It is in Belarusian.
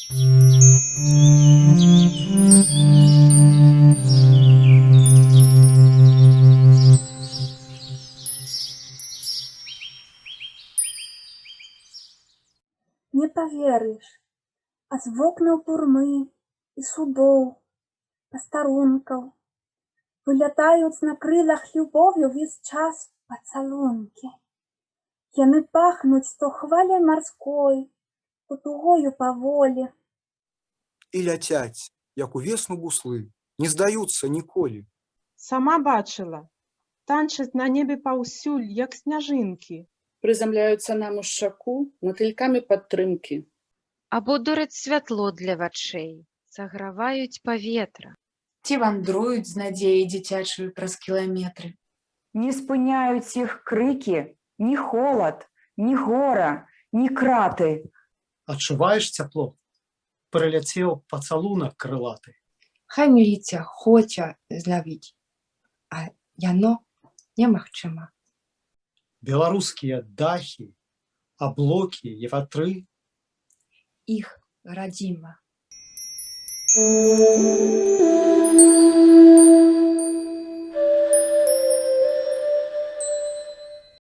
Не паверыш, а з вокнаў турмы і судоў, пастарункаў вылятаюць на крылах любові ўвесь час пацалункі. Яны пахнуць то хваляй марской, то тугою па волі. І ляцяць, як увесну буслы, не здаюцца ніколі. Сама бачыла, танчаць на небе паўсюль, як сняжынкі. Прызямляюцца нам у шчаку матылькамі падтрымкі. Або дораць святло для вачэй, саграваюць паветра. Ці вандруюць з надзеяй дзіцячаю праз кіламетры. Не спыняюць іх крыкі, ні холад, ні гора, ні краты. Адчуваеш цяпло? Прыляцеў пацалунак крылаты. Хай міліцыя хоча злавіць, а яно немагчыма. Беларускія дахі, аблокі і вятры. Іх радзіма.